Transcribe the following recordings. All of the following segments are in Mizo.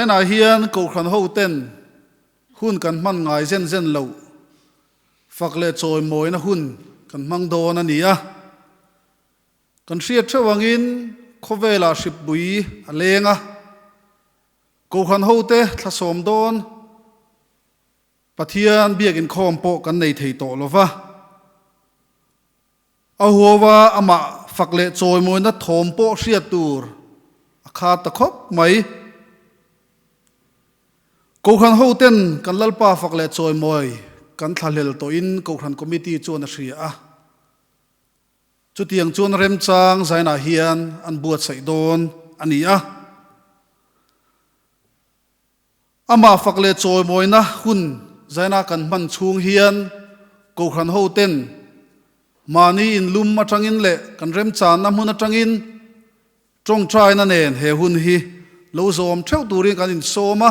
Zainah hian Kohhran hoten hun kan hman ngai zen zen loh fak leh chawimawina hun kan hmang dawn a ni a. Kan hriat theuh angin khawvelah hripbui a leng a, Kohhran hote thlasawm dawn Pathian biak inkhawm pawh kan nei thei tawh lo va. A huaua amah fak leh chawimawina thawm pawh hriat tur a khat ta khawp mai. Kohhran hoten kan Lalpa fak leh chawimawi kan thlahlel tawhin Kohhran Committee chuan a hria a. Chutiang chuan remchang zainah hian an buatsaih dawn a ni a. Amah fak leh chawimawina hun zaina kan hman chhung hian Kohhran hoten mahni inlum atangin leh kan remchanna hmun atangin tawngtaina nen he hun hi lo zawm theuh turin kan insawm a,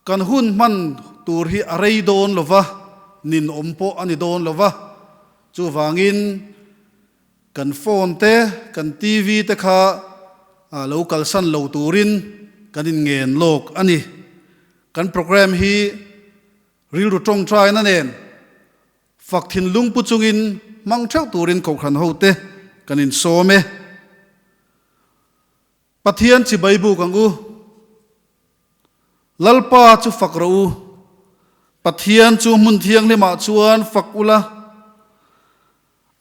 kan hun hman tur hi a rei dawn lova, ninawm pawh a ni dawn lova, chuvangin Kan phone te, kan TV te kha lo kalsan lo turin kan inngen lawk a ni. Kan programme hi rilru tawngtaina nen fak thinlung pu chungin hmang theuh turin Kohhran hote kan insawm e. Pathian chibai buk ang u. Lalpa chu fak rawh u. Pathian chu hmun thianghlimah chuan fak ula.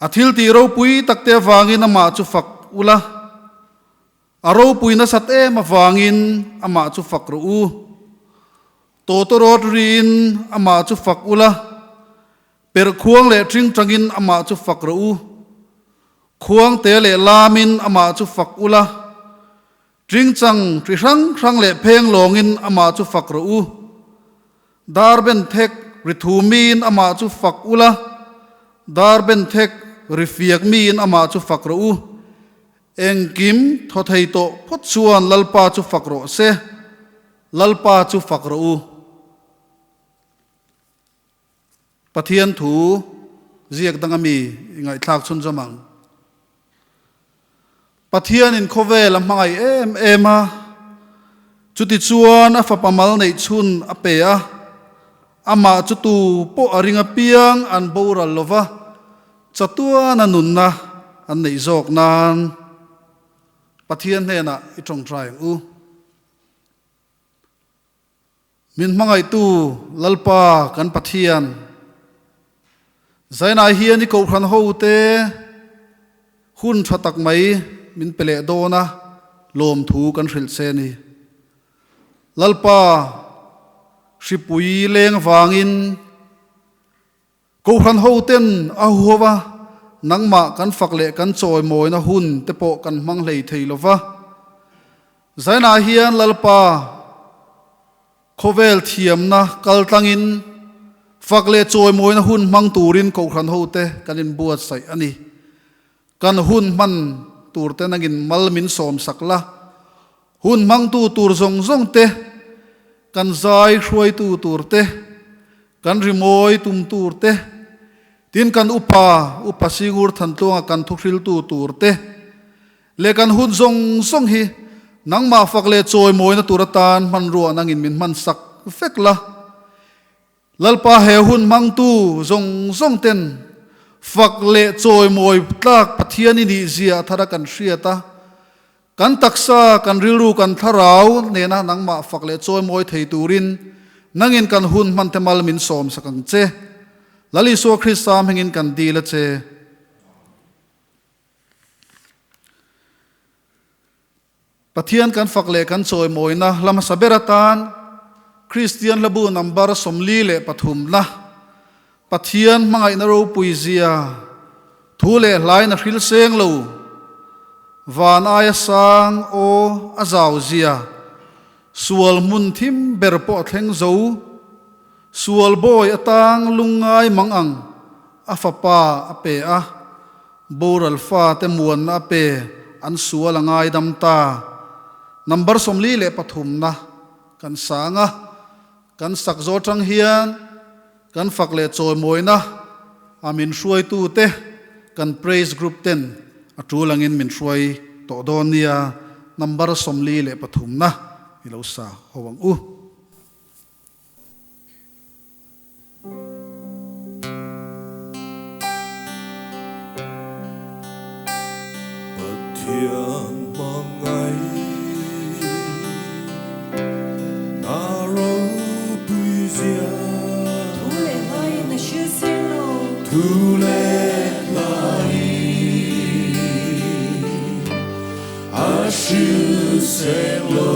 A thil tih ropui takte avangin amah chu fak ula. A ropui nasat em avangin amah chu fak rawh u. Tawtawrawt riin amah chu fak ula. Perhkhuang leh ṭingṭangin amah chu fak rawh u. Khuangte leh lamin amah chu fak ula, ṭingchang ṭi hrang hrang leh pheng lawngin amah chu fak rawh u. Dar ben thek ri thu miin amah chu fak ula, dar ben thek ri fiak miin amah chu fak rawh u. Engkim thaw thei tawh phawt chuan Lalpa chu fak rawh se, Lalpa chu fak rawh u. Pathian thu ziak danga mi i ngaihthlak chhunzawm ang. Pathianin khawvel a hmangaih em em a, chutichuan a fapa mal neih chhun a pe a, amah chu tu pawh a ring apiang an boral lo va, chatuana nunna an neih zawk nan Pathian hnenah i tawngtai ang u. Min hmangaihtu Lalpa kan Pathian, Zainah hian i kohhran hote hun tha tak mai min pe leh dawn a, lawmthu kan hrilh che ni. Lalpa, hripui leng vangin kohhran hoten a huho a, nangmah kan fak leh kan chawimawina hun te pawh kan hmang hlei thei lo va. Zainah hian Lalpa khawvel thiamna kal tlangin fak leh chawimawina hun hmang turin Kohhran hote kan inbuatsaih a ni. Kan hun hman turte nangin mal min sawmsak la, hun hmangtu tur zawng zawng te, kan zai hruaitu tur te, kan rimawi tum tur te, tin kan upa, Upa Singur Thantluanga kan thuhriltu tur te, Leh kan hun zawng zawng hi nangmah fak leh chawimawina tur atan hmanrua nangin min hman sak vek la. Lalpa he hun hmangtu zawng zawng ten fak leh chawimawi tlak Pathian i nih zia a thar a kan hriat a, kan taksa, kan rilru, kan thlarau nena nangmah fak leh chawimawi thei turin nangin kan hun hman te mal min sawm sak ang che. Lal Isua Krista hmingin kan dil a che. Pathian kan fak leh kan chawimawina hla hmasa ber atan Kristian hlabu number 43 na Pathian hmangaihna ropui zia thu leh hlain a hril seng lo van aia sang aw a zau zia sual hmun thim ber pawh a thleng zo Sual bawi atang lungngai mang ang a fapa a pe a, boral fate muanna a pe, an sual a ngaidam ta. Number 43 na kan sang a, kan sak zawh atang hian kan fak leh chawimawina a min hruaitute kan praise group ten a tul angin min hruai tawh dawn nia, number 43 na. i lo sa ho ang u. Pathian hmangaih na ropui zia. Thu leh hlaiin a hrilh seng lo. Thu leh hlaiin a hrilh seng lo.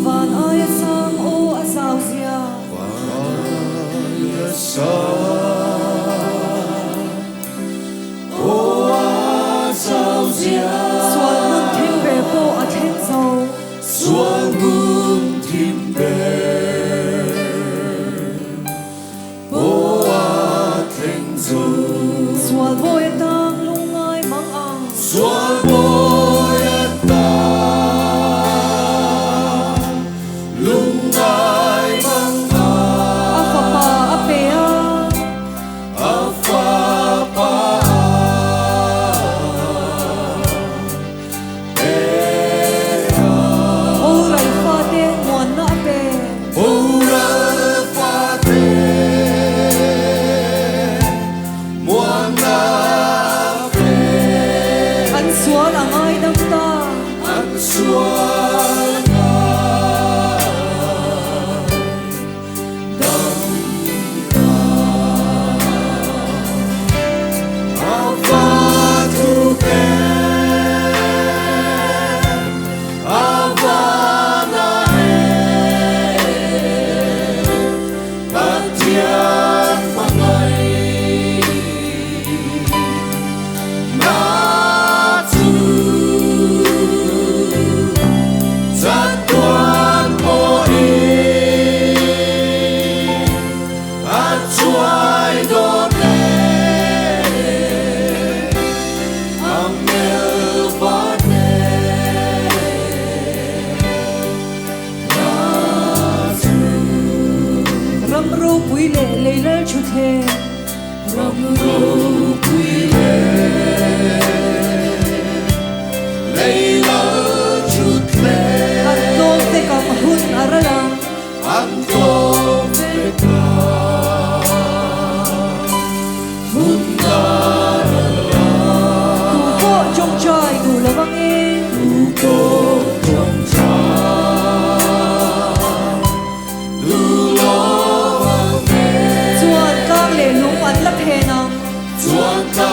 Van aia sang aw a zau zia. Van aia sang aw a zau zia. Sual hmun thim ber pawh a thleng zo. Sual hmun thim ber pawh a thleng zo. Sual bawi a tang lungngai mang ang. Sual bawi a tang lungngai mang ang. A fapa a pe a. A fapa a pe a. Boral fate muanna a pe. Boral fate muanna a pe. An sual a ngaidam ta. An sual a ngaidam ta. A va thuk em, a va na em, Pathian hmangaih na chu. Chatuan pawhin a chuai dawn e, angel vate na chu. Ram ropui leh lei lal thutthleng. Ram ropui leh lei lal thutthleng. An tlawm vek ang hun a ral ang. An tlawm vek ang hun a ral ang. Tu pawh tawngtai duh lo ang e. Tu pawh tawngtai duh lo ang e. Chuan tlang leh lung an la phen ang. Chuan tlang.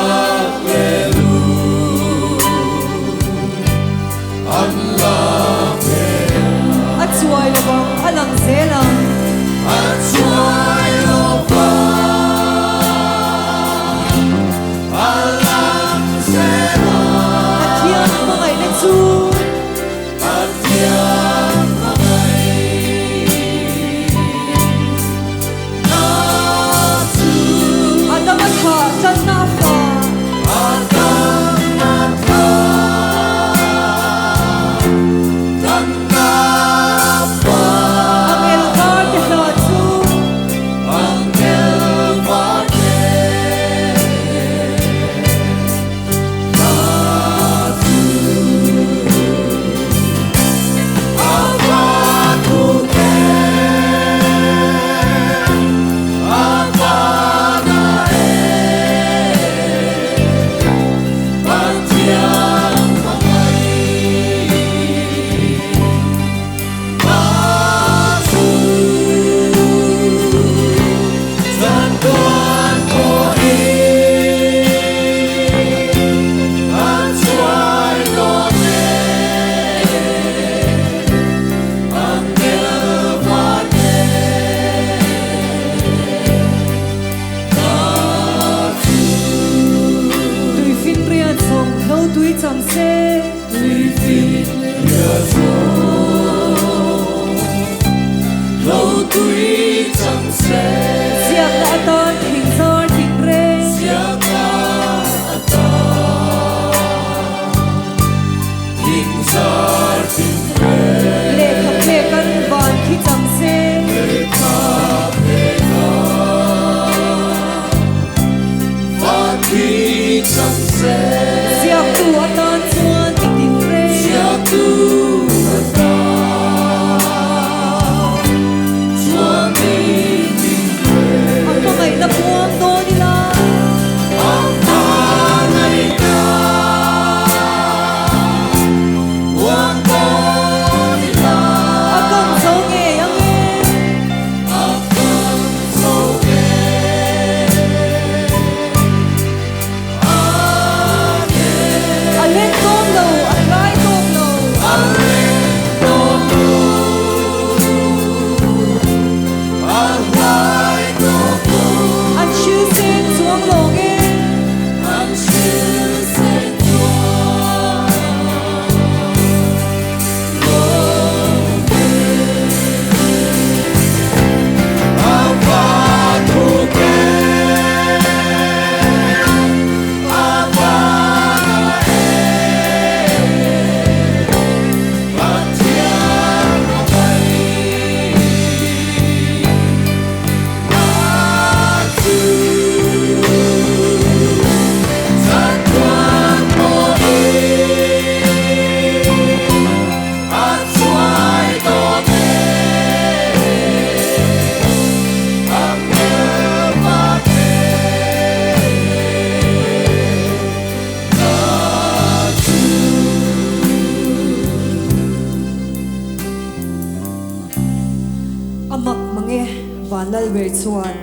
Van Lalber chuan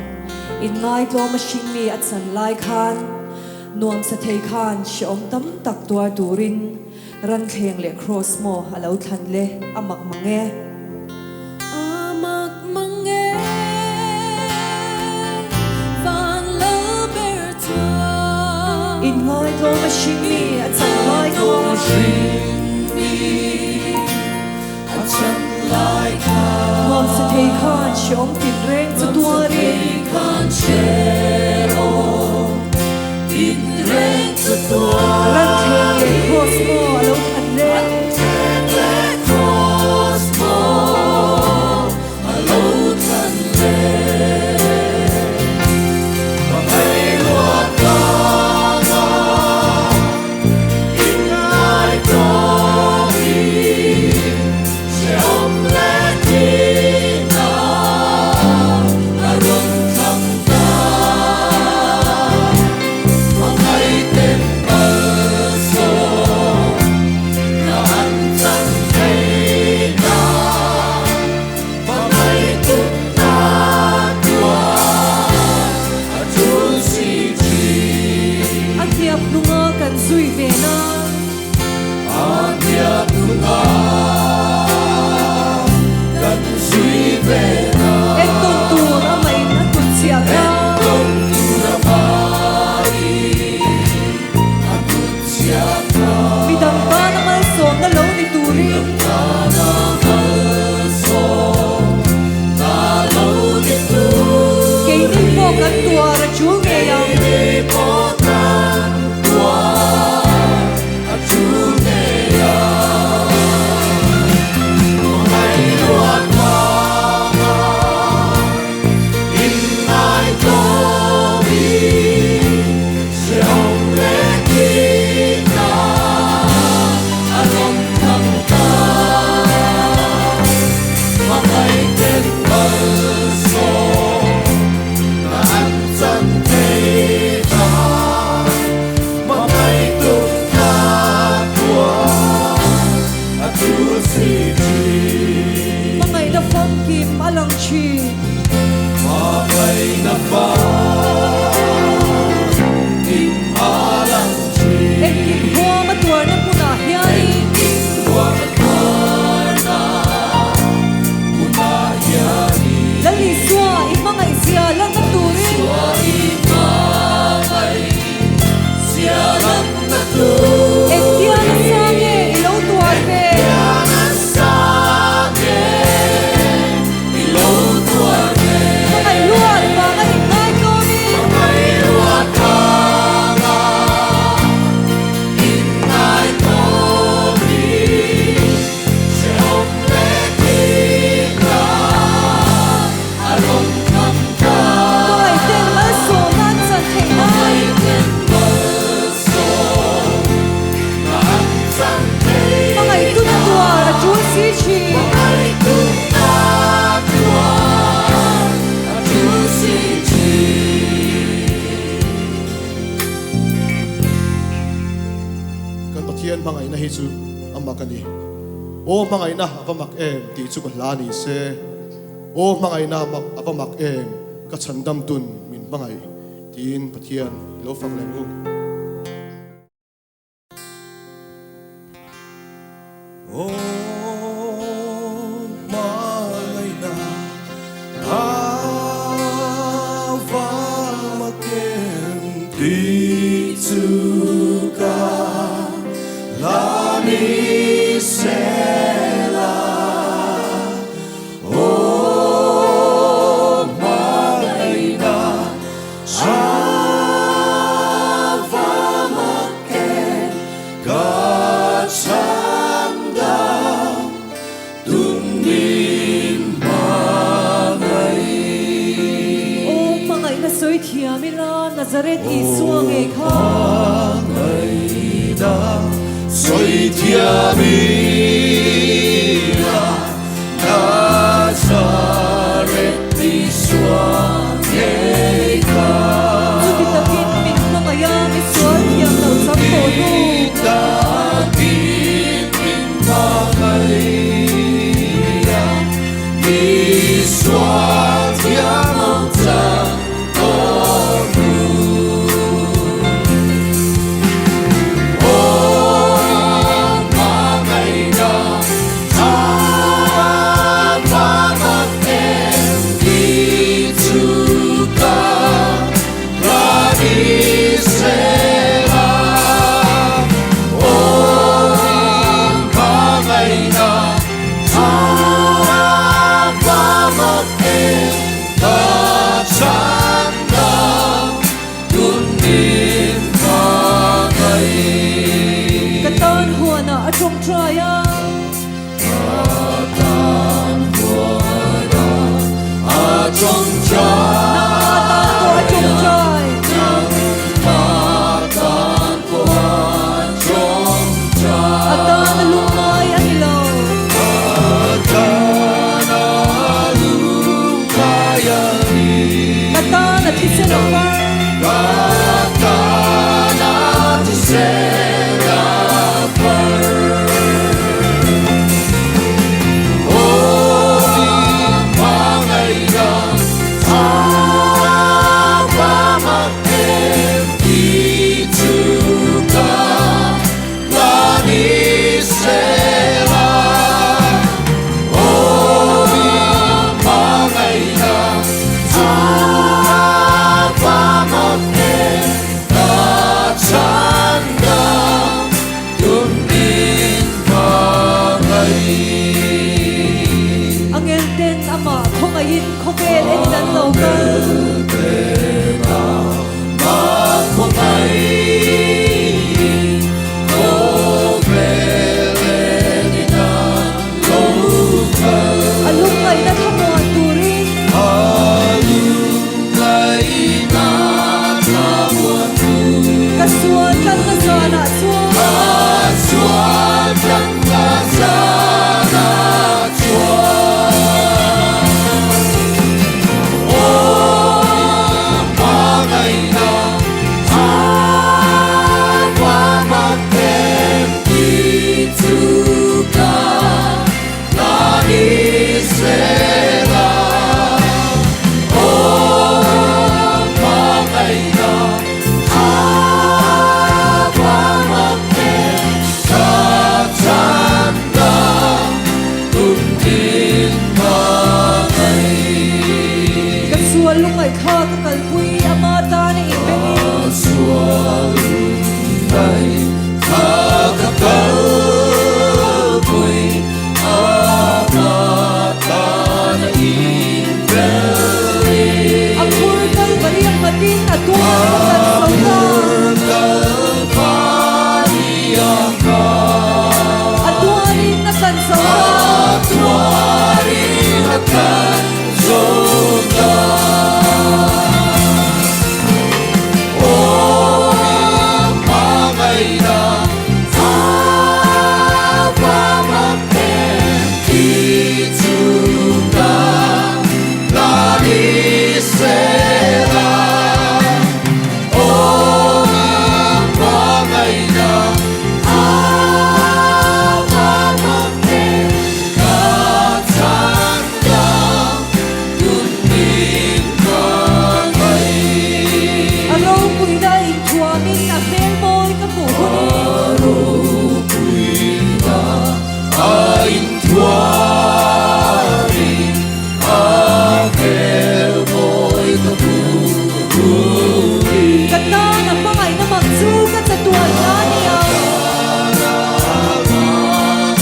inngaitlawm a hringmi a chan lai khan nuamsa thei khan hrehawm tam tak tuar turin Ranthleng leh Kraws maw a lo thlan le, a mak mang e. A mak mang e, van Lalber chuan. Inngaitlawm a hringmi a chan lai khan. Nuamsa thei khan hrehawm tinreng chu tuarin. Ranthleng leh Kraws maw a lo thlan le. A hniap hnunga kan zui ve nan. Entawn tur a main a tut chhiah kha. Midang tana malsawmna lo ni turin. Keini pawh kan tuar a chul ngei ang. Hmangaihna famkim a lang thin. Engkim huam a tuarna hmunah hianin. Lal Isua i hmangaih zia lanna turin. Engtia nasa nge i lo tuar ve? Hmangaih luat vanga inngaitawmin. Hmangaih ten malsawmna an chan theih nan. Hmangaih tuna tuar a tul si thin. Kan Pathian hmangaihna hi chu a mak a ni. Aw hmangaihna a va mak em tih chu ka hla ni se. Aw hmangaihna a va mak em ka chhandam tun min hmangaih tiin Pathian i lo fak leh ang u. Aw hmangaihna a va mak em tih chu ka hla ni se la. Aw hmangaihna a va mak em ka chhandam tun min hmangaih. Aw hmangaihna sawi thiam ila Nazareth Isua ngei kha. Aw hmangaihna sawi thiam ila Nazareth Isua ngei kha. Chuti takin min hmangaih a, mi sual thiam lo chang tawh hnu. Chuti takin min hmangaih a, mi sual thiam a far. Ka tana thisen a far. Aw i hmangaihna a va mak em tih chu ka hla ni sela. Aw i hmangaihna chu a va mak em ka chhandam tun min hmangaih. Angel ten amah khawngaihin khawvel enin an lo kal. A lungngaihna thlamuan turin. Ka sual tlanna zanah chuan. Ka sual lungngaih kha ka kalpui ama tan a inbelin. A phur Kalvari a nghatin a tuarin a kan zo ta. A tuarin a kan zo ta. A ropuina inthuamin a hmel mawi ka hmuh hunin. Ka tan a hmangaihna mak chu ka chatuan hla a ni ang. Aw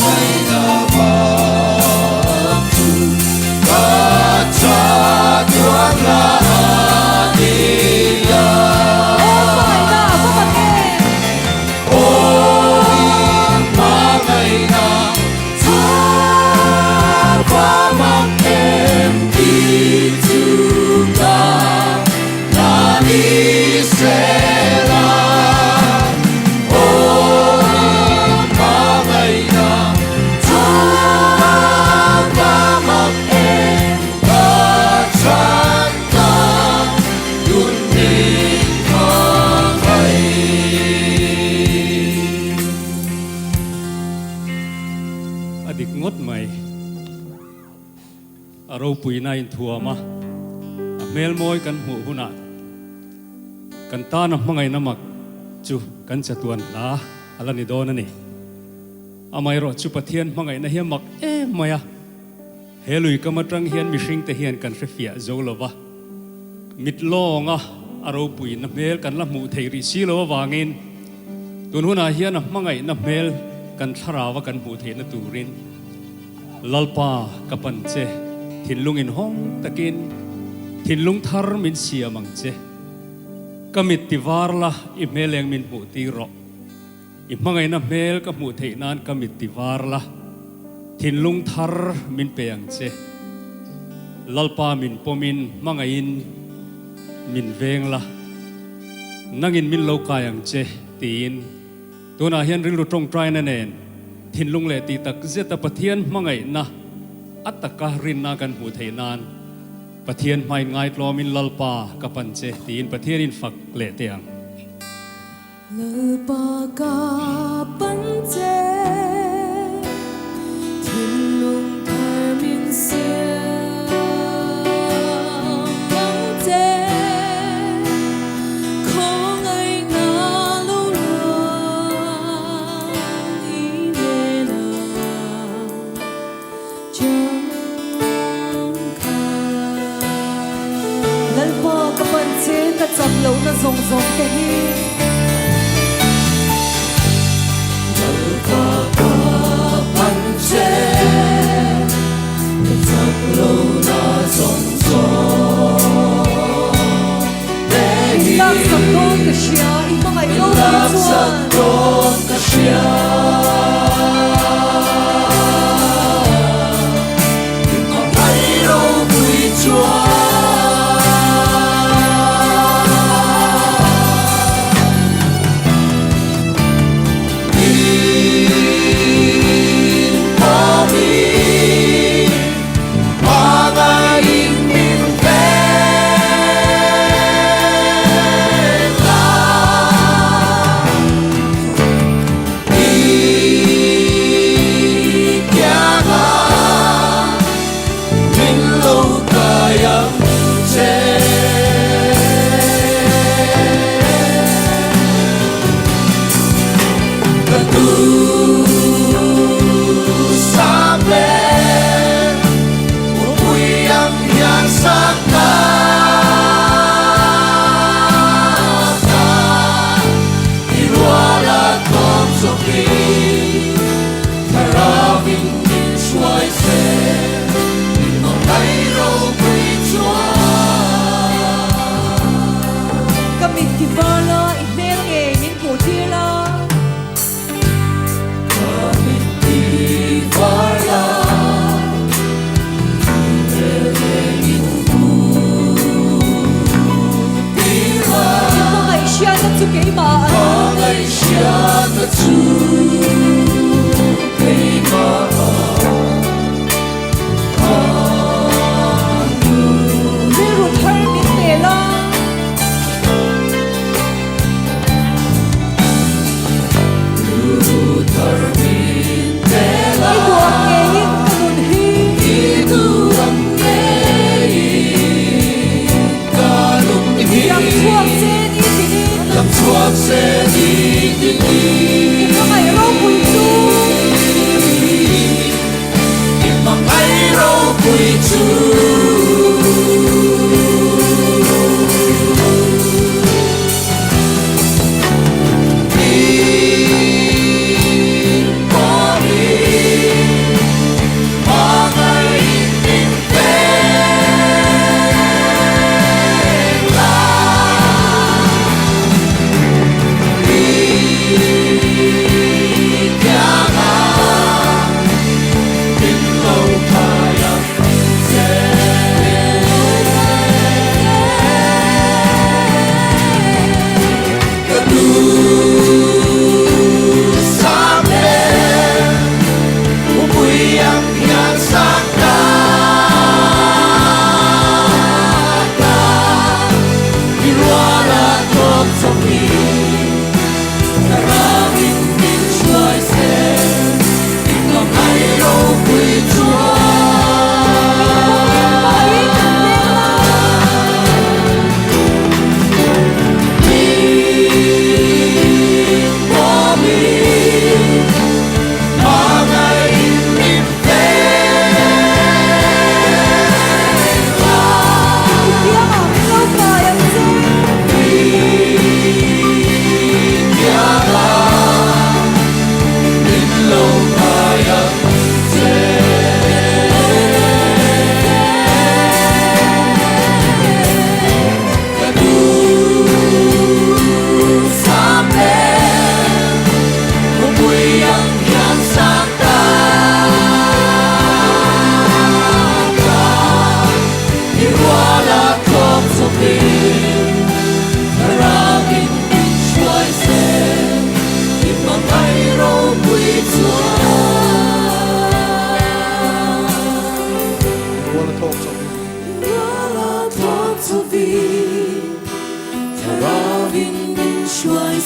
hmangaihna a va mak em! A dik ngawt mai. A ropuina inthuam a, a hmel mawi kan hmuh hunah kan tana hmangaihna mak chu kan chatuan hla a la ni dawn a ni. Amaherawh chu Pathian hmangaihna hi a mak em mai a, he lui kam atang hian mihringte hian kan hrefiah zo lo va, mit lawnga a ropuina hmel kan la hmuh theih rih si lo avangin tun hunah hian a hmangaihna hmel kan thlarau a kan hmuh theihna turin Lalpa ka pan che, thinlung inhawng takin thinlung thar min siam ang che. Ka mit ti var la, i hmel eng min hmuh tir rawh. I hmangaihna hmel ka hmuh theih nan ka mit ti var la, thinlung thar min pe ang che. Lalpa min pawmin hmangaihin min veng la, nangin min lo kai ang che tiin tunah hian rilru tawngtaina nen thinlung leh tih tak zeta Pathian hmangaihna a taka rinna kan hmuh theih nan. Pathian hmain ngaitlawmin Lalpa ka pan che tiin Pathianin fak leh teh ang. Lalpa ka pan che, thinlung thar min siam ang che, khawngaihna lo luang i hnenah. Lalpa ka pan che ka chak lohna zawng zawng te hi. Lalpa ka pan che ka chak lohna zawng zawng te hi. Min laksak dawn ka hria i hmangaih Min lo pui chuan. laksak dawn ka hria. Ka mit ti var la, i hmel ngei min hmuh tir la. Ka mit ti var la, i hmel ngei min hmuh tir la. I hmangaih hriatna chu keimah a nung. Hmangaih hriatna chu keimah a nung. Rilru thar min pe la. Rilru thar min pe la. I duh ang ngeiin ka nun hi. I duh ang ngeiin ka nun hi. Lam chhuak se ni tinin. Lam chhuak se ni tinin.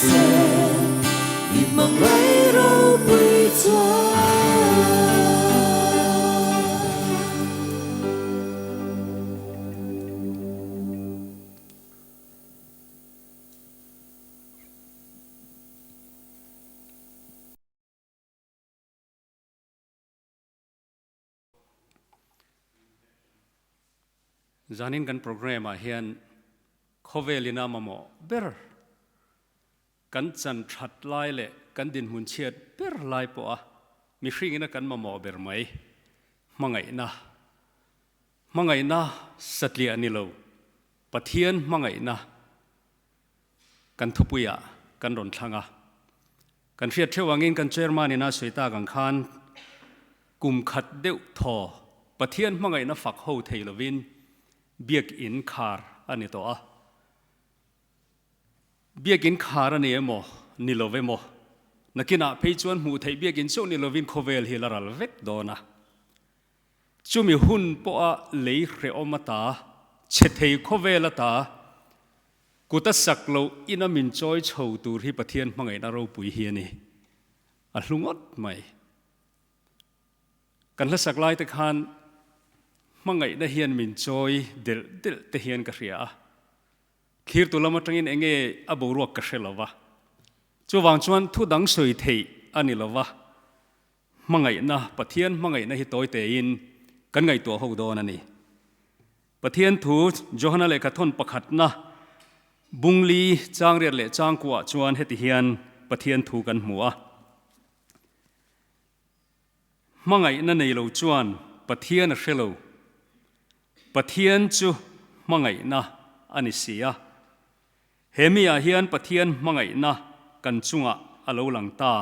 se i hmangaih ropui chuan. Zanin kan programme ah hian khawvel ina mamawh ber kan chan that lai leh kan dinhmun chhiat ber lai pawh a mihring ina kan mamawh ber mai hmangaihna hmangaihna satliah ni lo Pathian hmangaihna kan thupuiah kan rawn thlang a. Kan hriat theuh angin kan chairman ina sawi tak ang khan kum khat deuh thaw Pathian hmangaihna fak ho thei lovin biakinn khar a ni tawh a. Biakinn khar a ni emaw, ni lo emaw, nakinah phei chuan hmuh theih biakinn chauh ni lovin khawvel hi la ral vek dawn a. Chumi hun pawha lei hrehawm ata, chhe thei khawvel ata, kut a sak loh ina min chawi chho tur hi Pathian hmangaihna ropui hi a ni. A hlu ngawt mai. Kan hlasak lai te khan hmangaihna hian min chawi delh delh te hian ka hria a. Thlirtu lam atangin enge a boruak ka hre lo va. Chuvang chuan thu dang sawi theih a ni lo va. Hmangaihna, Pathian hmangaihna hi tawi tein kan ngaihtuah ho dawn a ni. Pathian thu Johana lehkha thawn pakhatna bungli changriat leh changkuah chuan heti hian Pathian thu kan hmu a. Hmangaihna nei lo chuan Pathian a hre lo. Pathian chu hmangaihna a ni si a. He mi ah hian Pathian hmangaihna kan chungah a lo lang ta.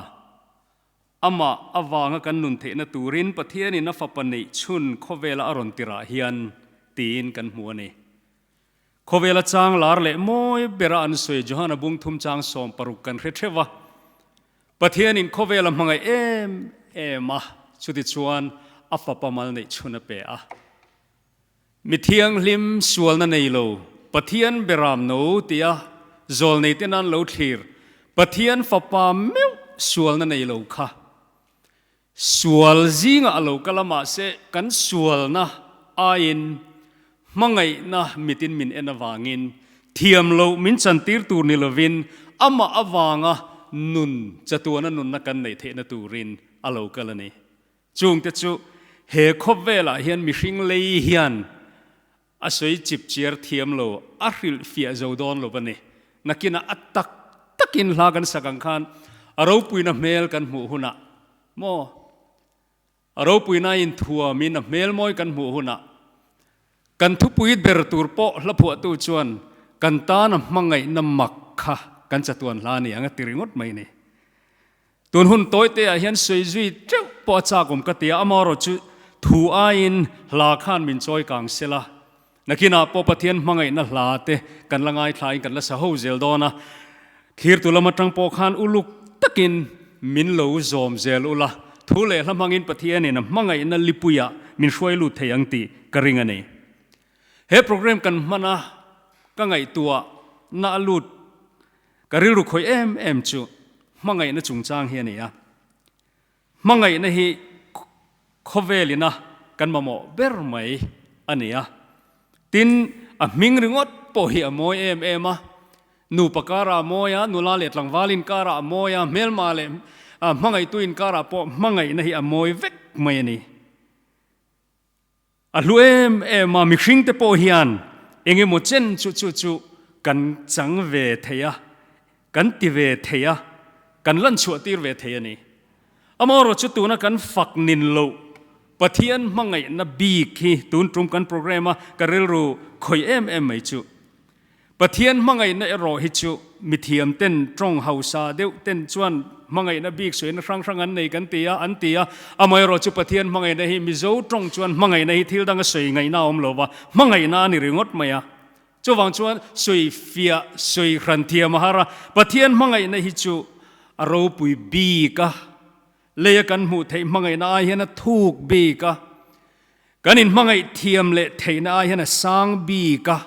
Amah avanga kan nun theihna turin Pathianin a Fapa neih chhun khawvela a rawn tirah hian tiin kan hmu a ni. Khawvela chang lar leh mawi bera an sawi Johana bung thum chang 16 kan hre theuh va. Pathianin khawvela hmangaih em em a, chutichuan a Fapa mal neih chhun a pe a. Mi thianghlim sualna nei lo, Pathian beram no tia zawl nei te nan lo thlir, Pathian fapa meuh sualna nei lo kha sual zingah a lo kal a, mahse kan sualna aiin hmangaihna mitin min en avangin thiam loh min chantir tur ni lovin amah avanga nun chatuana nunna kan neih theihna turin a lo kal a ni. Chungte chu he khawvelah hian mihring lei hian a sawi chip chiar thiam lo, a hrilh fiah zo dawn lo a ni. Nakinah a tak takin hla kan sak ang khan a ropuina hmel kan hmuh hunah maw, a ropuina inthuamin a hmel mawi kan hmuh hunah kan thupui ber tur pawh hla phuahtu chuan kan tana hmangaihna mak kha kan chatuan hla a ni ang a ti ringawt mai a ni. Tun hun tawi te ah hian sawi zui teuh pawh a chak awm ka ti a, amaherawh chu thu aiin hla khan min chawi kang sel a, nakinah pawh Pathian hmangaihna hla te kan la ngaithlain kan la sa ho zel dawn a, thlirtu lam atang pawh khan uluk takin min lo zawm zel ula, thu leh hla hmangin Pathianin a hmangaihna lipuiah min hruai lut thei ang tih ka ring a ni. He program kan hman a, ka ngaihtuah na a lut Ka rilru khawih em em chu hmangaihna chungchang hi a ni a. Hmangaihna hi khawvelina kan mamawh ber mai a ni a. Tin, a hming ringawt pawh hi a mawi em em a. Nupa karah a mawi a, nula leh tlangval inkarah a mawi a, hmelma leh hmangaihtu inkarah pawh hmangaihna hi a mawi vek mai a ni. A hlu em em a, mihring te pawh hian eng emaw chen chu chu chu kan chang ve thei a, kan ti ve thei a, kan lan chhuah tir ve thei a ni. Amaherawh chu tuna kan fak nin loh Pathian hmangaihna bik hi tun tum kan program a ka rilru khawih em em mai chu. Pathian hmangaihna erawh hi chu mithiam ten tawng hausa deuh ten chuan hmangaihna bik suaina hrang hrang an nei kan ti a, an ti a. Amaherawh chu Pathian hmangaihna hi Mizo tawng chuan hmangaihna hi thil danga sawi ngaihna a awm lo va, hmangaihna a ni ringawt mai a. Chuvang chuan sawi fiah, sawi hran thiam a har a. Pathian hmangaihna hi chu a ropui bik a, leia kan hmuh theih hmangaihna ai hian a thuk bik a, kan inhmangaih thiam leh theihna ai hian a sang bik a.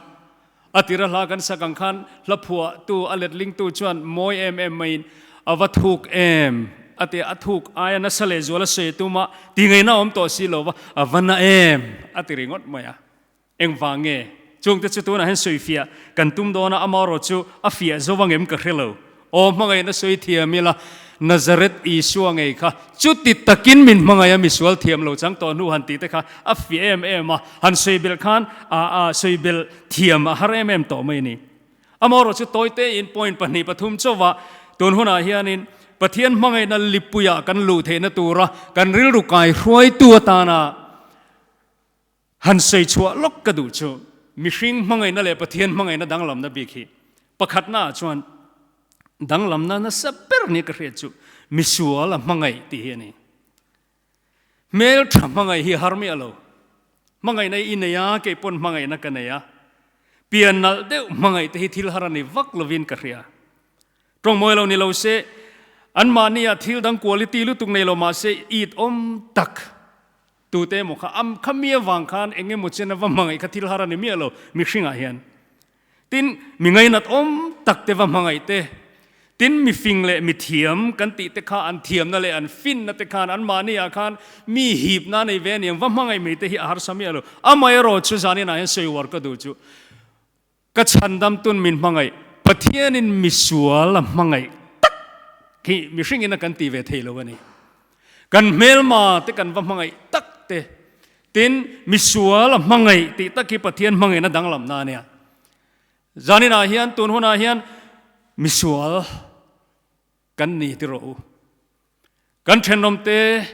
A tira hla kan sak ang khan hla phuahtu a letlingtu chuan mawi em em maiin a va thuk em a ti a, a thuk aia nasa leh zual a sawi tuma ti ngaihna a awm tawh si lo va, a va na em a ti ringawt mai a. Engvang nge? Chungte chu tunah hian sawi fiah kan tum dawn a, amaherawh chu a fiah zo angem ka hre lo. Aw hmangaihna sawi thiam ila, Nazareth Isua ngei kha chuti takin min hmangaih a, misual thiam lo chang tawh hnu han tih te kha a fiah em em a, han sawi belh khan a sawi belh thiam a har em em tawh mai a ni. Amaherawh chu tawite in point pahnih pathum chauhah tun hunah hianin Pathian hmangaihna lipuiah kan luh theihna tura kan rilru kai hruaitu atana Han sawi chhuah lawk ka duh chu mihring hmangaihna leh Pathian hmangaihna danglamna bik hi pakhatnaah chuan danglamna nasa ber nia ka hriat chu misual a hmangaih tih hi a ni. Hmel tha hmangaih hi har miah lo. Hmangaihna i nei a, kei pawn hmangaihna ka nei a. Pian nalh deuh hmangaih te hi thil har a ni vak lovin ka hria. Tawngmawi lo ni lo se, anmahnia thil dang quality lutuk nei lo mahse it awm tak tute emaw kha am kha mi avang khan eng emaw chen a va hmangaih kha thil har a ni miah lo mihringah hian. Tin, mi ngainat awm tak te va hmangaih te, tin mi fing leh mi thiam kan tih te kha an thiamna leh an finna te khan anmahniah khan mi hipna nei ve aniang va hmangaih mai te hi a harsa miah lo. Amaherawh chu zaninah hian sawi uar ka duh chu. Ka chhandam tun min hmangaih, Pathianin misual a hmangaih tak hi mihringin a kan ti ve thei lo a ni. Kan hmelma te kan va hmangaih tak te, tin misual a hmangaih tih tak hi Pathian hmangaihna danglamna a nia. Zaninah hian tun hunah hian misual kan ni ti rawh u. Kan thenawm te,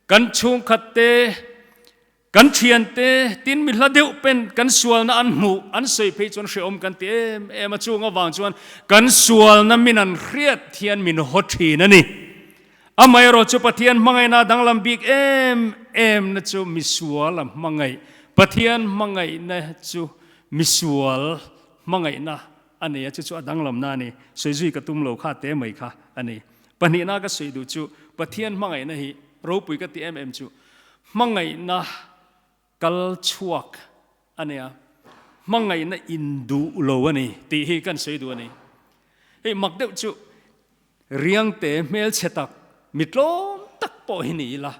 kan chhungkhat te, kan thian te, tin mi hla deuh pen kan sualna an hmuh, an sawi phei chuan hrehawm kan ti em em a, chung avang chuan kan sualna min an hriat hian min haw thin a ni. Amaherawh chu Pathian hmangaihna danglam bik em em na chu misual a hmangaih, Pathian hmangaihna chu misual hmangaihna a nei a, chu chu a danglamna a ni. Sawi zui ka tum lo kha te mai kha a ni. Pahnihna ka sawi duh chu Pathian hmangaihna hi ropui ka ti em em chu hmangaihna kal chhuak a nia, hmangaihna induh lo a ni tih hi kan sawi duh a ni. Hei mak deuh chu riangte hmelchhe tak mi tlawm tak pawh hi ni ila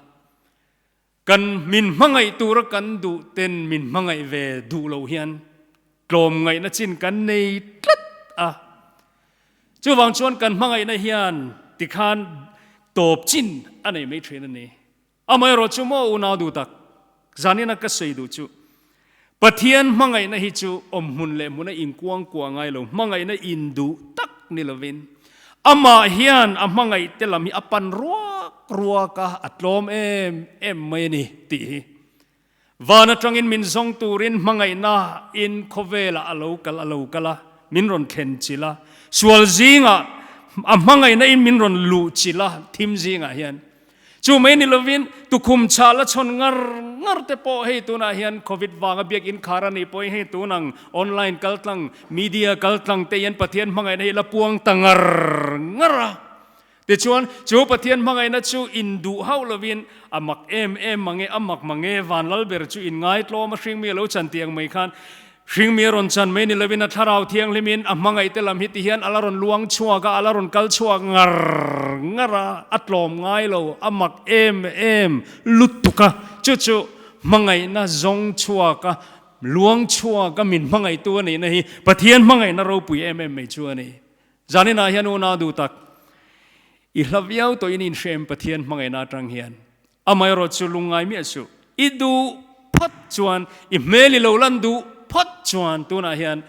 Kan min hmangaih tura kan duh ten min hmangaih ve duh loh hian tlawmngaihna chin kan nei tlat a. Chuvang chuan kan hmangaihna hian tikhan tawp chin a nei mai thin a ni. Amaherawh chu maw unau duh tak, zanina ka sawi duh chu Pathian hmangaihna hi chu awmhmun leh hmuna inkuangkuah ngai lo, hmangaihna induh tak ni lovin, amah hian a hmangaih te lam hi a pan ruak ruak a, a tlawm em em mai a ni tih hi. Van atangin min zawng turin hmangaihna in khawvelah a lo kal a lo kal a, min rawn thlen chilh a, sual zingah a hmangaihna in min rawn luh chilh a, thim zingah hian. Chu mai ni lovin tukhum chhah la chhawn ngar ngar te pawh hei tunah hian Covid vanga biakinn khar a nih pawhin hei tunang online kaltlang, media kaltlang te hian Pathian hmangaihna hi la puang ta ngar ngar a. Tichuan chu Pathian hmangaihna chu induh hauh lovin a mak em em mange, a mak mange, Vanlalber chu inngaitlawm a hringmi a lo chan tih ang mai khan Hringmi a rawn chan mai ni lovin a thlarau thianghlimin a hmangaih te lam hi ti hian a la rawn luang chhuak a, a la rawn kal chhuak ngar ngar a, a tlawm ngai lo, a mak em em lutuk a, chu chu hmangaihna zawng chhuak a, luang chhuak a min hmangaihtu a nihna hi Pathian hmangaihna ropui em em mai chu a ni. Zaninah hian unau duh tak, i hla viau tawhin i inhrem Pathian hmangaihna atang hian Amaherawh chu lungngai miah suh. I duh phawt chuan, i hmel i lo lan duh phawt chuan tunah hian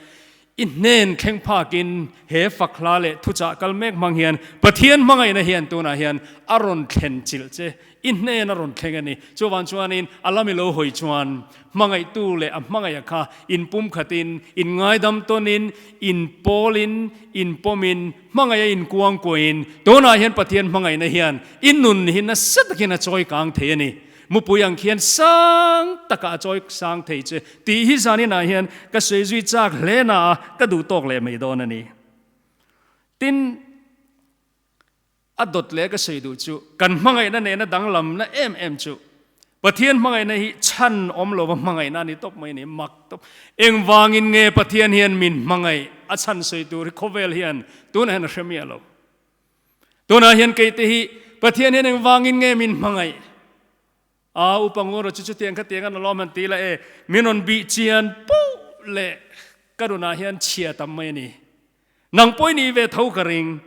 i hnen thleng phakin he fak hla leh thuchah kal mek hmang hian Pathian hmangaihna hian tunah hian a rawn thlen chilh che. I hnen a rawn thleng a ni. Chuvang chuanin a lam i lo hawi chuan hmangaihtu leh a hmangaiha kha inpumkhatin, inngaidam tawnin, inpawlin, inpawmin, Hmangaih a inkuang kuahin tunah hian Pathian hmangaihna hian i nun hi nasa takin a chawi kang thei a ni. Mupui ang khian sang takah a chawi sang thei che tih hi zaninah hian ka sawi zui chak hle na a, ka duh tawk leh mai dawn a ni. Tin, a dawt leh ka sawi duh chu kan hmangaihna nena danglamna em em chu. Pathian hmangaihna hi chhan awm lova hmangaihna a ni tawp mai a ni, mak tawp. Engvangin nge Pathian hian min hmangaih a chhan sawi tur hi khawvel hian tunah hian a hre miah lo. Tunah hian keite hi Pathian hian engvangin nge min hmangaih? A upa ngur chu chutiang khatiang an alawm han ti la e, min rawn bih chian poh leh ka nunah hian chhia tam mai a ni. Nang pawh i nih ve tho ka ring.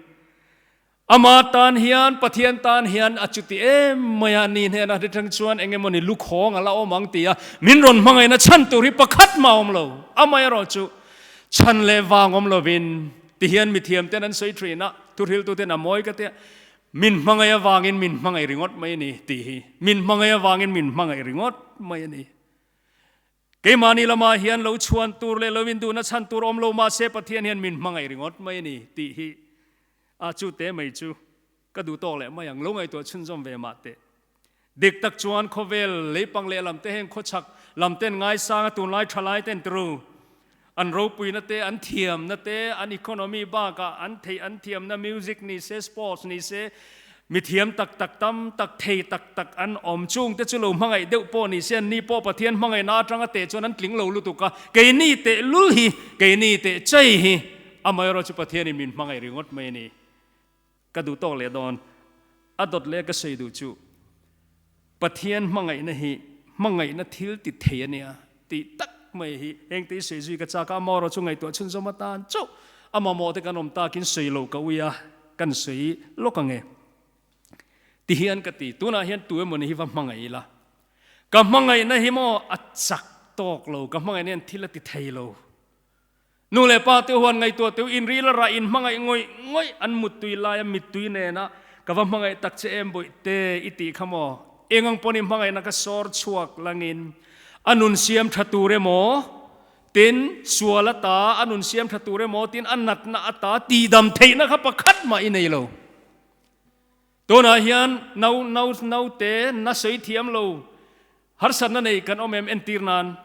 Ama tan hian, Pathian tan hian a chuti em mai a, ni hnenah hri tang chuan eng emawni lukhawng a la awm ang ti a, min rawn hmangaihna chhan tur hi pakhat mah a awm lo. Amaherawh chu chhan leh vang awm lovin ti hian mithiam ten an sawi thin a, thuhriltu ten a mawi ka tia, min hmangaih avangin min hmangaih ringawt mai a ni tih hi, min hmangaih avangin min hmangaih ringawt mai a ni. Keimahni lamah hian lo chhuan tur leh lo induhna chhan tur awm lo mahse Pathian hian min hmangaih ringawt mai a ni tih hi a chu te mai chu ka duh tawk leh mai ang. Lo ngaihtuah chhunzawm ve mah teh. Dik tak chuan khawvel leipang lehlam te heng khawchhak lam ten ngaisanga tunlai thalai ten tru an ropuina te, an thiamna te, an economy bakah an theih an thiamna music ni se, sports ni se, mi thiam tak tak tam tak thei tak tak an awm. Chung te chu lo hmangaih deuh pawh ni se, anni pawh Pathian hmangaihna atanga teh chuan an tling lo lutuk a, keini teh lul hi, keini teh chei hi, amaherawh chu Pathianin min hmangaih ringawt mai a ni. Ka duh tawk leh dawn. A dawt leh ka sawi duh chu Pathian hmangaihna hi hmangaihna thil ti thei a nia tih tak mai hi heng te i sawi zui ka chak a, amaherawh chu ngaihtuah chhunzawm atan chauh a mamawh te kan awm takin sawi lo ka ui a, kan sawi lawk ang e. Ti hian ka ti, tunah hian tu emaw ni hi va hmangaih ila, ka hmangaihna hi maw a chak tawk lo, ka hmangaihna hian thil a ti thei lo. Nu leh pa te huan ngaihtuah teuh in ril a rah in hmangaih ngawih ngawih an muttui laia mittui nena ka va hmangaih tak che em bawih te i tih kha maw? Eng ang pawn i hmangaihna ka sawr chhuak langin a nun siam tha tur emaw tin sual ata a nun siam tha tur emaw tin a natna ata tihdam theihna kha pakhat mah i nei lo. Tunah hian nau nau naute na sawi thiam lo Harsatna nei kan awm em entir nan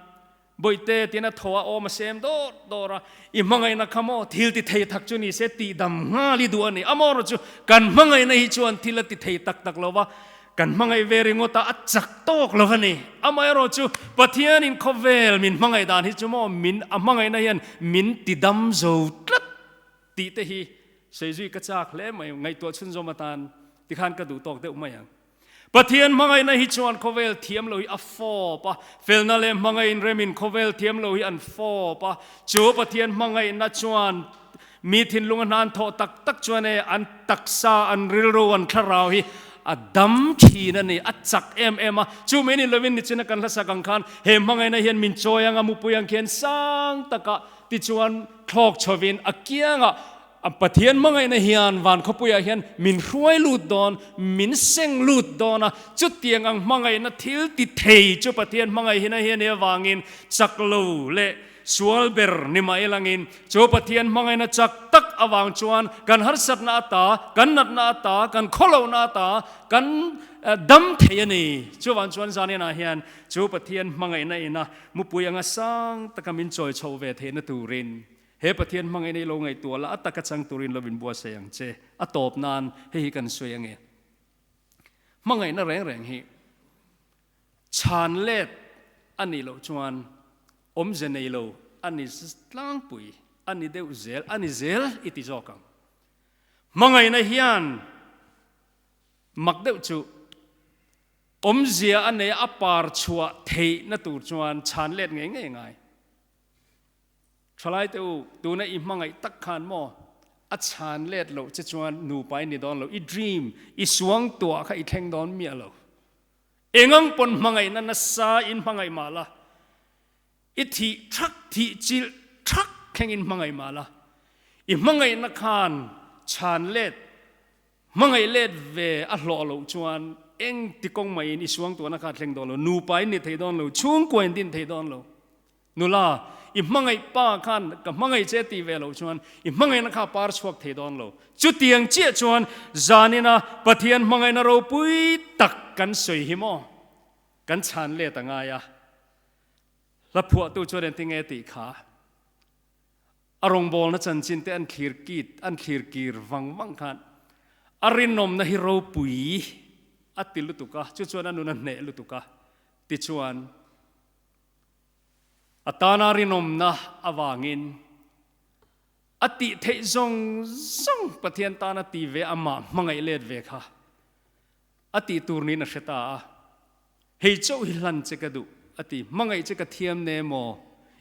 Bawihte tiin a thaw a awm a sem dawr dawr a, i hmangaihna kha maw thil ti thei thak chu ni se tih dam nghal i duh a ni. Amaherawh chu kan hmangaihna hi chuan thil a ti thei tak tak lo va, kan hmangaih ve ringawt a, a chak tawk lo a ni. Amaherawh chu Pathianin khawvel min hmangaih dan hi chu maw min a hmangaihna hian min ti dam zo tlat tih te hi sawi zui ka chak hle mai, ngaihtuah chhunzawm atan tikhan ka duh tawk deuh mai ang. Pathian hmangaihna hi chuan khawvel thiam lo hi a fawp a, felna leh hmangaih inremin khawvel thiam lo hi an fawp a. Chu Pathian hmangaihna chuan mi thinlung a hnan thawh tak tak chuan e an taksa, an rilru, an thlarau hi a dam thin a ni, a chak em em a. Chu mai ni lovin nichina kan hlasak ang khan he hmangaihna hian min chawi ang a, mupui ang khian sang takah tichuan thlawk chhovin a kiangah A Pathian hmangaihna hian van khawpuiah hian min hruai lut dawn, min seng lut dawn a, chutiang ang hmangaihna thil ti thei chu Pathian hmangaihina hi a nih avangin chak lo leh sual ber ni mai langin chu Pathian hmangaihna chak tak avang chuan kan harsatna ata, kan natna ata, kan khawlohna ata kan dam thei a ni. Chuvang chuan zaninah hian chu Pathian hmangaihna ina mupui anga sang taka min chawi chhoh ve theihna turin He Pathian hmangaihna i lo ngaihtuah la, a taka chang turin lo inbuatsaih ang che. A tawp nan hei hi kan sawi ange. Hmangaihna reng reng hi chhan let a nih loh chuan awmze nei lo a ni tlangpui, a ni deuh zel, a ni zel i ti zawk ang. Hmangaihna hian mak deuh chu awmzia a nei a, a par chhuah theihna tur chuan chhan let ngei ngei a ngai. Thalai te u, tuna i hmangaih tak khan maw a chhan let loh che chuan nupa i ni dawn lo, i dream, i suang tuah kha i thleng dawn miah lo. Engang pawn hmangaihna nasa in hmangaih mah la, i thih thak thih chilh thak thleng in hmangaih mah la, i hmangaihna khan chhan let Hmangaih let ve a hlawh loh chuan eng ti kawng maiin i suangtuahna kha a thleng dawn lo, nupa in ni thei dawn lo, chhungkua in din thei dawn lo. Nula, i hmangaih pa khan ka hmangaih che tih ve loh chuan i hmangaihna kha a par chhuak thei dawn lo. Chutiang chiah chuan zanina Pathian hmangaihna ropui tak kan sawi hi maw? Kan chhan let a ngai a. Hla phuahtu chuan engtinge tih kha? A rawngbawlna chanchin te an thlir kit, an thlir kir vang vang khan a rinawmna hi ropui a ti lutuk a, chu chuan a nun a hneh lutuk a. Tichuan, a tana rinawmna avangin a tih theih zawng zawng Pathian tana ti ve amah hmangaih let ve kha a tih tur niin a hre ta a. Hei chauh hi hlan che ka duh a ti. Hmangaih che ka thiam ne maw?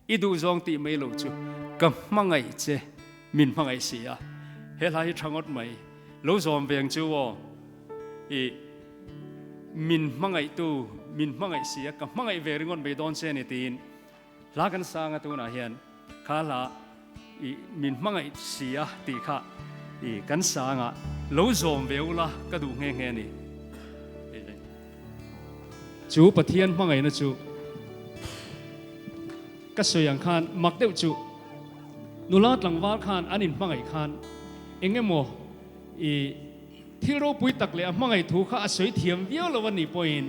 I duh zawng tih mai lo chu ka hmangaih che min hmangaih si a. He hla hi tha ngawt mai. Lo zawm ve ang chu aw. I min hmangaihtu min hmangaih si a, ka hmangaih ve ringawt mai dawn che a ni tiin hla kan sang a tunah hian kha hla i min hmangaih si a tih kha i kan sang a, lo zawm ve ula ka duh nghe nghe a ni. Chu Pathian hmangaihna chu ka sawi ang khan mak deuh chu nula tlangval khan an inhmangaih khan eng emaw i thil ropui tak leh a hmangaih thu kha a sawi thiam viau lo a nih pawhin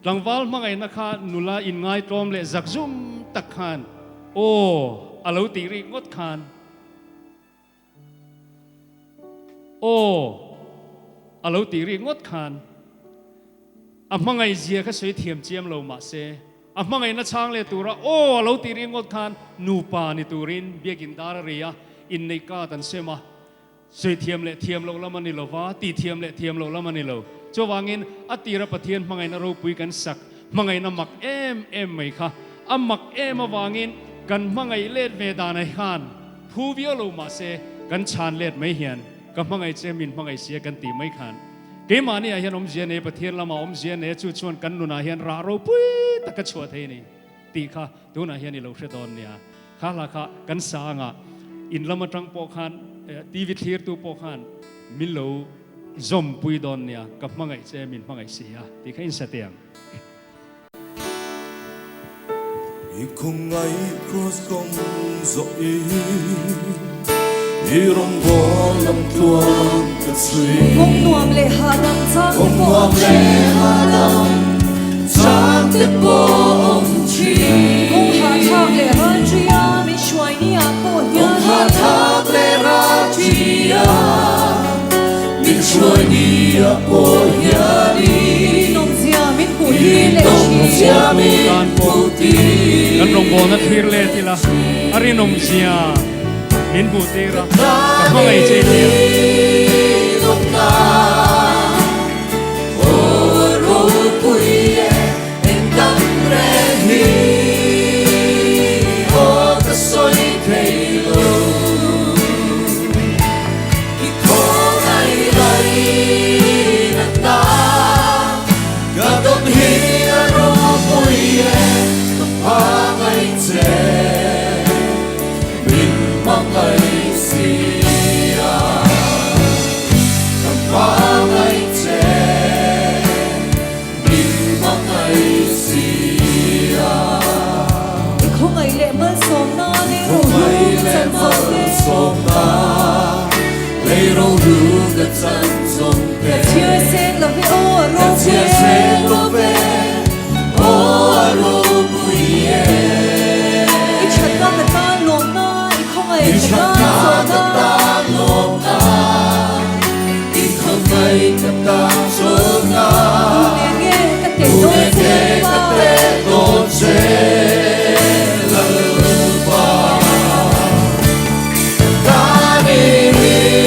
tlangval hmangaihna kha nula inngaitlawm leh zakzum tak khan aw a lo tih rih ngawt khan Aw, a lo tih rik ngawt khan a hmangaihzia kha sawi thiam chiam lo mah se, a hmangaihna chhang leh tura aw a lo tih rik ngawt khan nupa ni turin biakin dar a ri a, inneih card an sem a, sawi thiam leh thiam loh lam a ni lo va, tih thiam leh thiam loh lam a ni lo. Chuvangin a tira Pathian hmangaihna ropui kan sak, hmangaihna mak em em mai kha a mak em avangin kan hmangaih let ve dan ai khan, Phu viau lo mahse kan chhan let mai hian ka hmangaih che min hmangaih sia kan tih mai khan keimahni ah hian awmzia nei Pathian lamah awmzia nei a chu chuan kan nunah hian rah ropui tak a chhuah thei a ni tih kha tunah hian i lo hre dawn nia. Kha hla kha kan sangah in lam atang pawh khan TV thlirtu pawh khan min lo zawmpui dawn nia ka hmangaih che min hmangaih sia tih kha in sa teh ang. I khawngaih kraws kawng zawh i, i rawngbawl lam tluang ka chhui. Kawng nuam leh hahdam chang te pawh awm thin. Chang te pawh awm thin. Kawng hahthlak leh ral ṭia min hruai ni ah pawh hian. Kawng hahthlak leh ral ṭia min hruai ni ah pawh hian. Kan rawngbawlna thlir let ila a rinawm zia min hmuh tir a, ka hmangaih che nia. Ka dawm hi a ropui e, ka hmangaih che, min hmangaih si a. Ka hmangaih che, min hmangaih si a. I khawngaih leh malsawmna lei rohlu ka chan zawm te. Lei rohlu ka chan zawm te. Ka chhiar sen lo ve aw a ropui e. Ka chhiar sen lo ve aw a ropui e. I thatna ka tan lawmna i khawngaih ka tan zawhna. I thatna ka tan lawmna i khawngaih ka tan zawhna. Tu nen nge ka teh dawn che Lalpa. Ka teh dawn che Lalpa.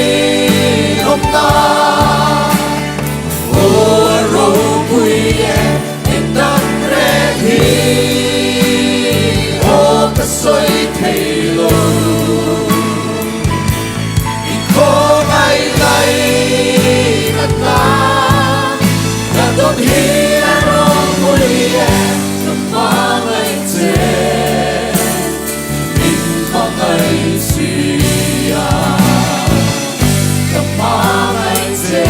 Min hmangaih si a, ka hmangaih che.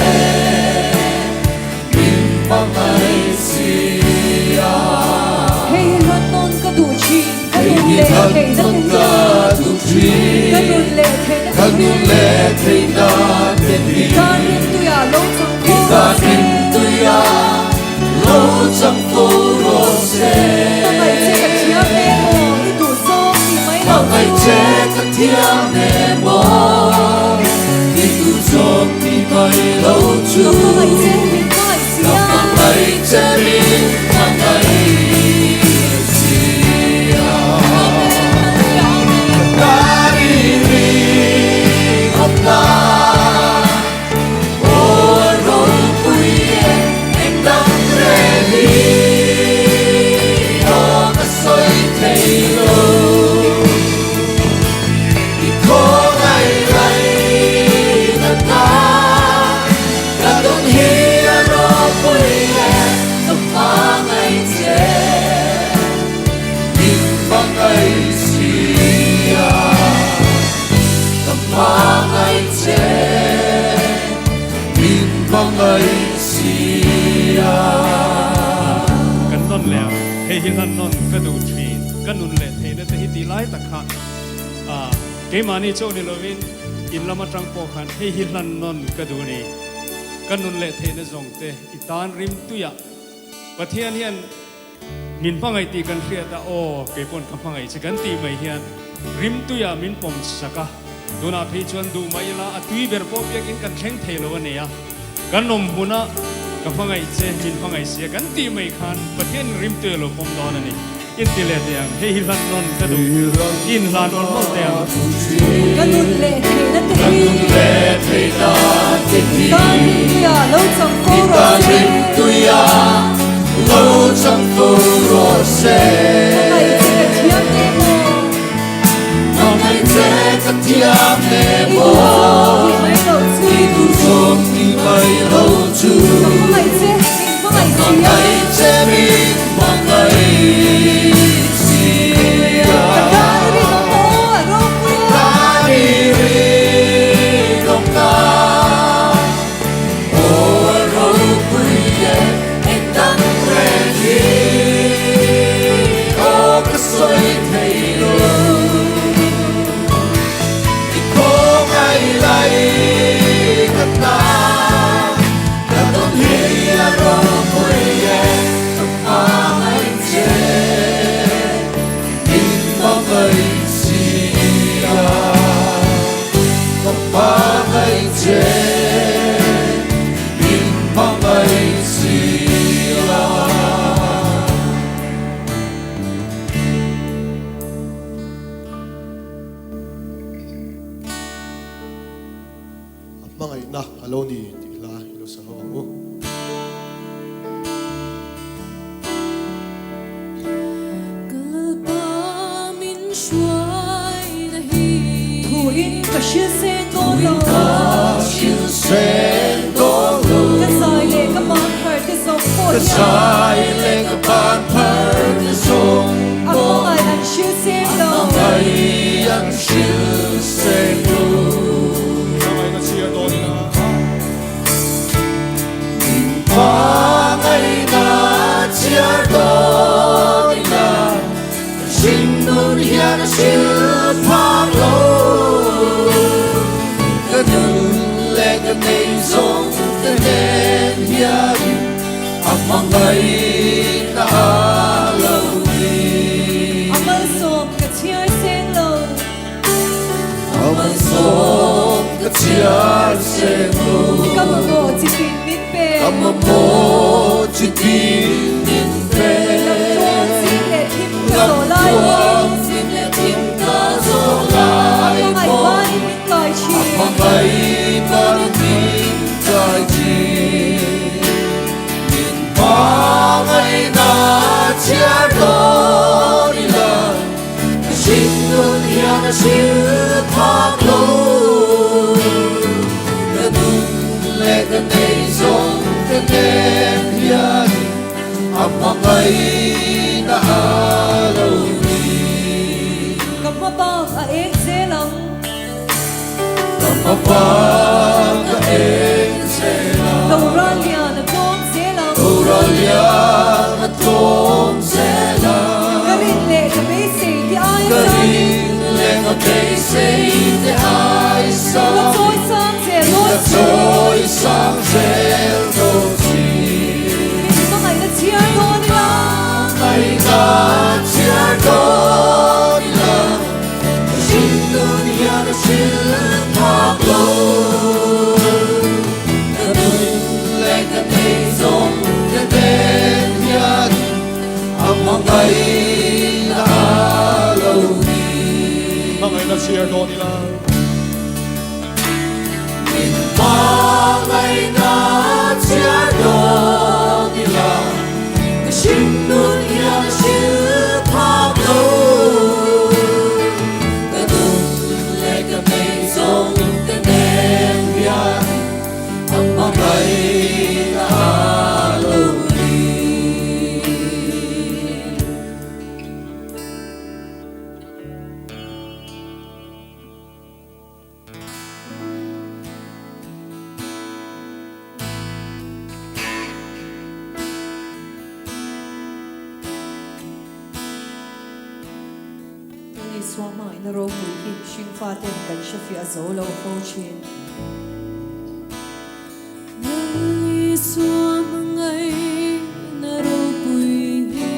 Min hmangaih si a. Hei hi hlan nawn ka duh thin, ka nun leh theihna te hi. Ka nun leh theihna te hi. Ka nun leh theihna te hi. I tan rintuiah lo chang fo rawh se. I tan rintuiah lo chang fo rawh se. Hmangaih che ka thiam e maw, i duh zawng tih mai lo chu. Hmangaih che ka thiam e maw, i duh zawng tih mai lo chu. Ka hmangaih che min hmangaih si a. Ka hmangaih che min hmangaih hi hlan nawn ka duh thin, ka nun leh theihna te hi tih lai tak kha ah keimahni chauh ni lovin in lam atang pawh khan hei hi hlan nawn ka duh a ni. Ka nun leh theihna zawng te i tan rim tuiah Pathian hian min hmangaih tih kan hriat a, aw keipawn ka hmangaih che kan tih mai hian rim tuiah min pawm sak a, tunah phei chuan duh mah ila a tui ber pawh biakin kan thleng thei lo a nia, kan awm hmuna ka hmangaih che min hmangaih sia kan tih mai khan Pathian rim tui a lo pawm dawn a ni. Inti leh teh ang, hei hi hlan nawn ka duh, i inhlan nawn mawlh teh ang. Ka nun leh theihna te hi. Tan rimtuiah lo chang fo rawh se. Hmangaih che ka thiam ne maw. I duhzawng tih mai loh chu. Ka hmangaih che min hmangaih sia. Ka tan i rinawm aw a ropui a. A hmangaihna a lo ni tih hla i lo sa ho ang u. Ka Lalpa min hruai na hi. Thuin ka hrilh seng dawn lo. Ka zai leh ka ban phar te zawng pawh hian. A hmangaih an hrilh seng lo. Hmangaihna chhiar dawn ila. Hmangaihna chhiar dawn ila. Hringnun hian a hrilh phak lo. Ka nun leh ka nei zawng ka hnen hian a hmangaihna a lo ni. A malsawm ka chhiar seng lo. A malsawm ka chhiar seng lo. Ka mamawh chi tin min pe. Ka mamawh chi tin min pe. Lamtluang zing leh thim ka zawh lai pawh. Lamtluang zing leh thim ka zawh lai pawh. A hmangaih banin min kai thin. A hmangaih banin min kai thin. Min hmangaihna chhiar dawn ila. Ka hringnun hian a hrilh phak lo. Ka nun leh ka nei zawng ka hnen hian a hmangaihna a lo ni. Ka hma bak a eng zel ang. Ka hma bak a eng zel ang. Doral lian a tlawm zel ang. Doral lian a tlawm zel ang. Ka rin leh ka beisei te ai Ka sang. rin leh ka beisei te ai sang. Ka chawi sang zel dawn Ka chawi sang zel dawn si. Min hmangaihna chhiar dawn ila. Hmangaihna chhiar dawn ila. Hringnun hian a hrilh phak lo. Ka nun leh ka nei zawng ka nen hian a hmangaihna a lo ni. Hmangaihna chhiar dawn ila. Min hmangaihna chhiar dawn ila. Ka hringnun hian a hrilh phak lo. Ka nun leh ka nei zawng te nen hian a hmangaihna a lo ni. Isua hmangaihna ropui hi hringfaten kan hrefiah zo lo fo thin. Lal Isua hmangaihna ropui hi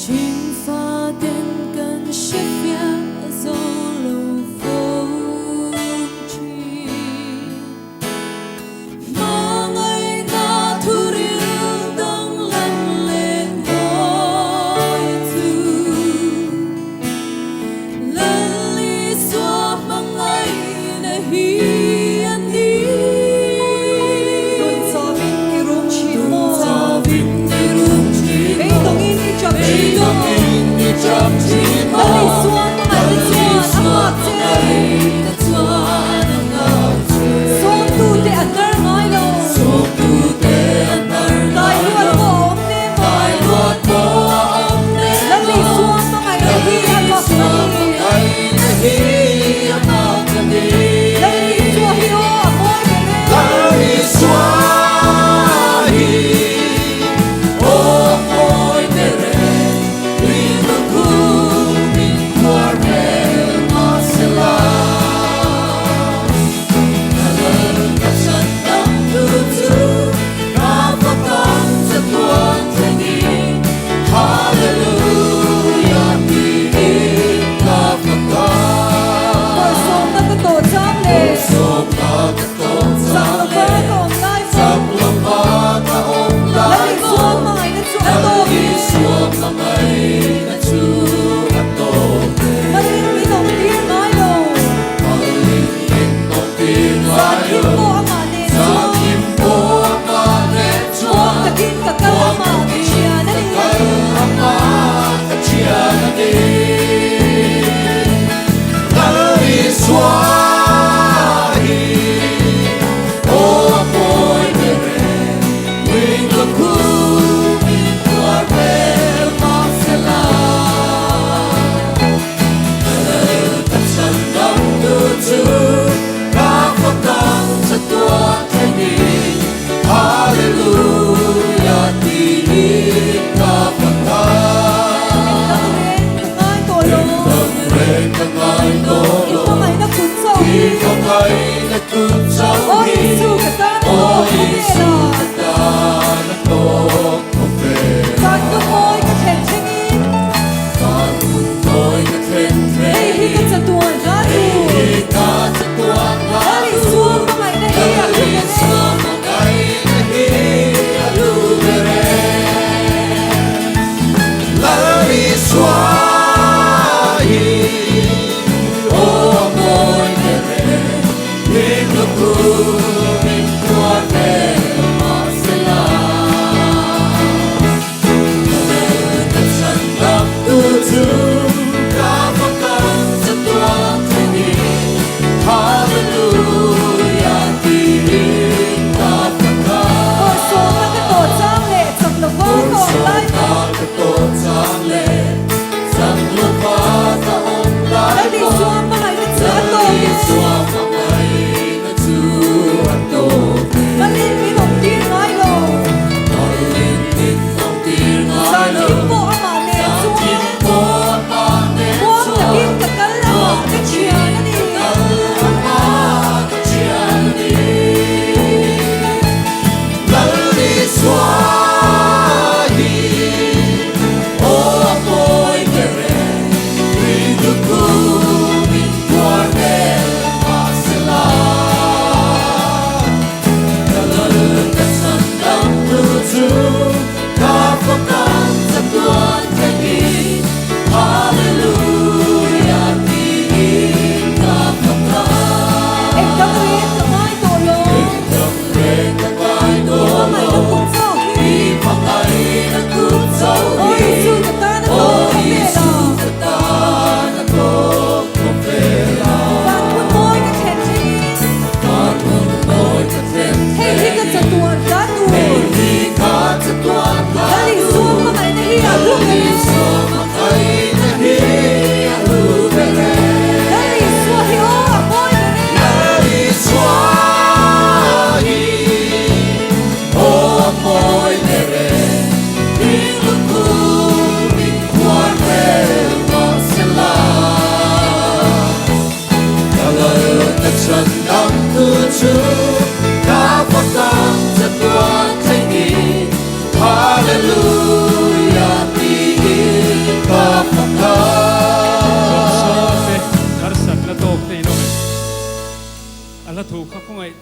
hringfaten kan hrefiah zo lo fo thin. Hmangaihna thuril danglam leh mawi chu Lal Isua hmangaihna hi a ni.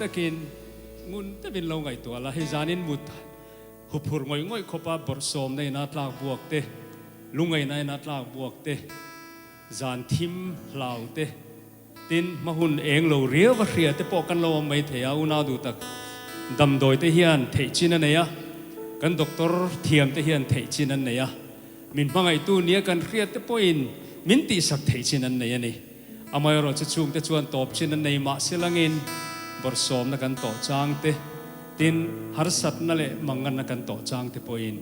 takin ngun deuhin lo ngaihtuah la, hei zanin mut huphurh ngawih ngawih khawpa bawrhsawmna ina tlak buak te, lungaihna ina tlak buak te, zan thim hlau te, tin hma hun eng lo riau a hria te pawh kan lo awm mai thei a, unau duh tak damdawi te hian theih chin a nei a, kan doctor thiam te hian theih chin an nei a, min hmangaihtu nia kan hriat te pawhin min tihsak theih chin an nei a ni. Amaherawhchu chhungte chuan tawp chin an nei mah se langin bawrhsawmna kan tawh chang te, tin harsatna leh manganna kan tawh chang te pawhin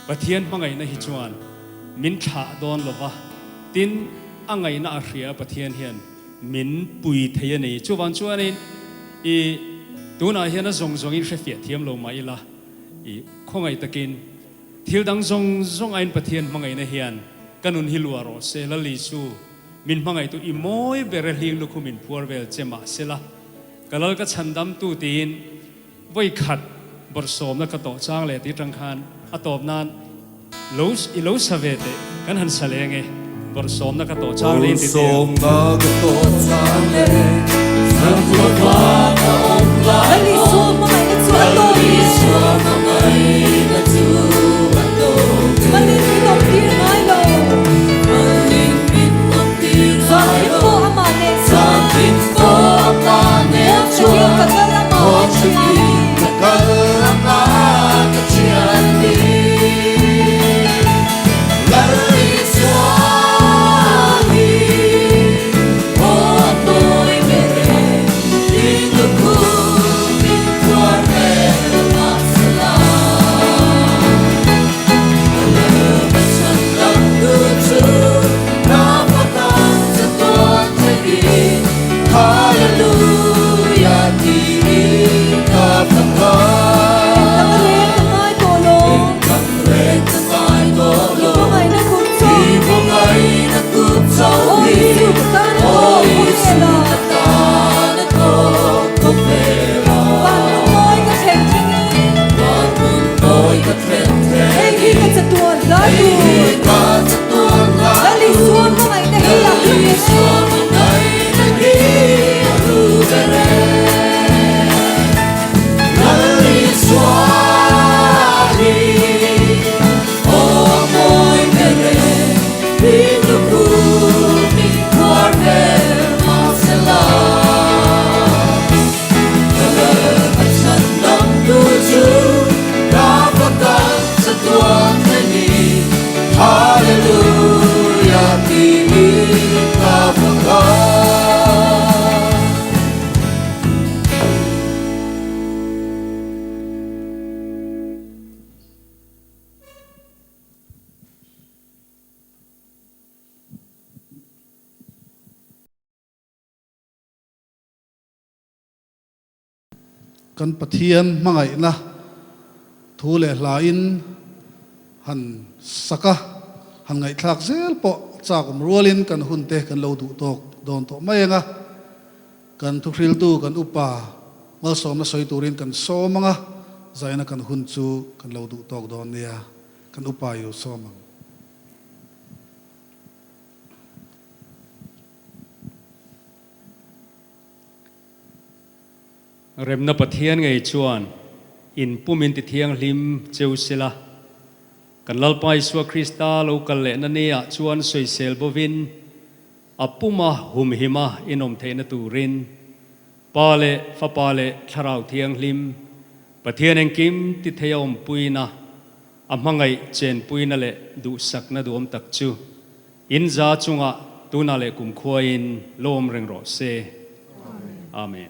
Pathian hmangaihna hi chuan min thlah dawn lo va, tin a ngaihna a hria a Pathian hian min pui thei a ni. Chuvang chuanin i tunah hian a zawng zawngin hrefiah thiam lo mah ila i khawngaih takin thil dang zawng zawng aiin Pathian hmangaihna hian ka nun hi luah rawh se, Lal Isu min hmangaihtu i mawi ber e hling lukhum in phuar vel che mah sela ka lal ka chhandamtu tiin Vawi khat bawrhsawmna ka tawh chang leh tih atang khan a tawp nan lo i lo sa ve teh kan han sa leng e bawrhsawmna ka tawh chang leh in ti teh ang. Bawrhsawmna ka tawh chang leh zan khua ka awm lai Lal Isua hmangaihna chu a tawp e. Lal Isua hmangaihna chu a tawp e. Malin min awm tir ngai lo. Malin min awm tir ngai lo. Zan thim pawh amah nen chuan. Zan thim pawh amah nen chuan. Muang takin ka kal amah ka thian ni. Lal Isua hi aw a mawi ber e, i lukhum min phuar vel mahsela. Ka lal ka chhan dam tu chu ka fak ang chatuan thlengin. Hallelujah tiin ka fak a. Engdang reng ka ngai tawh lo. Engdang reng ka ngai tawh lo. I hmangaihna kut chauh. I hmangaihna kut chauh hi. Aw Isu ka tan a tawk Aw khawvel Isu a. ka tan a tawk khawvel a. Van hmun mawi ka thlen thlengin. Van hmun mawi ka thlen thlengin. Hei hi ka chatuan hla tur. Hei hi ka chatuan hla tur. Lal Isua hmangaihna hi a hlu ber e. Hallelujah tiin ka fak a. Kan Pathian hmangaihna thu leh hlain han sak a, han ngaihthlak zel pawh chak awm rualin kan hunte kan lo duh tawk dawn tawh mai ang a. Kan thuhriltu kan upa malsawmna sawi turin kan sawm ang a, zaina kan hun chu kan lo duh tawk dawn nia, kan upa i lo sawm ang. Remna Pathian ngei chuan in pum in ti thianghlim cheu sela, kan Lalpa Isua Krista lo kal lehna ni ah chuan sawisel bovin a puma humhima in awm theihna turin Pa leh Fapa leh Thlarau Thianghlim Pathian engkim ti thei a awmpuina, a hmangaih chenpuina leh duhsakna duhawm tak chu In za chungah tunah leh kumkhuain lo awm reng rawh se. Amen.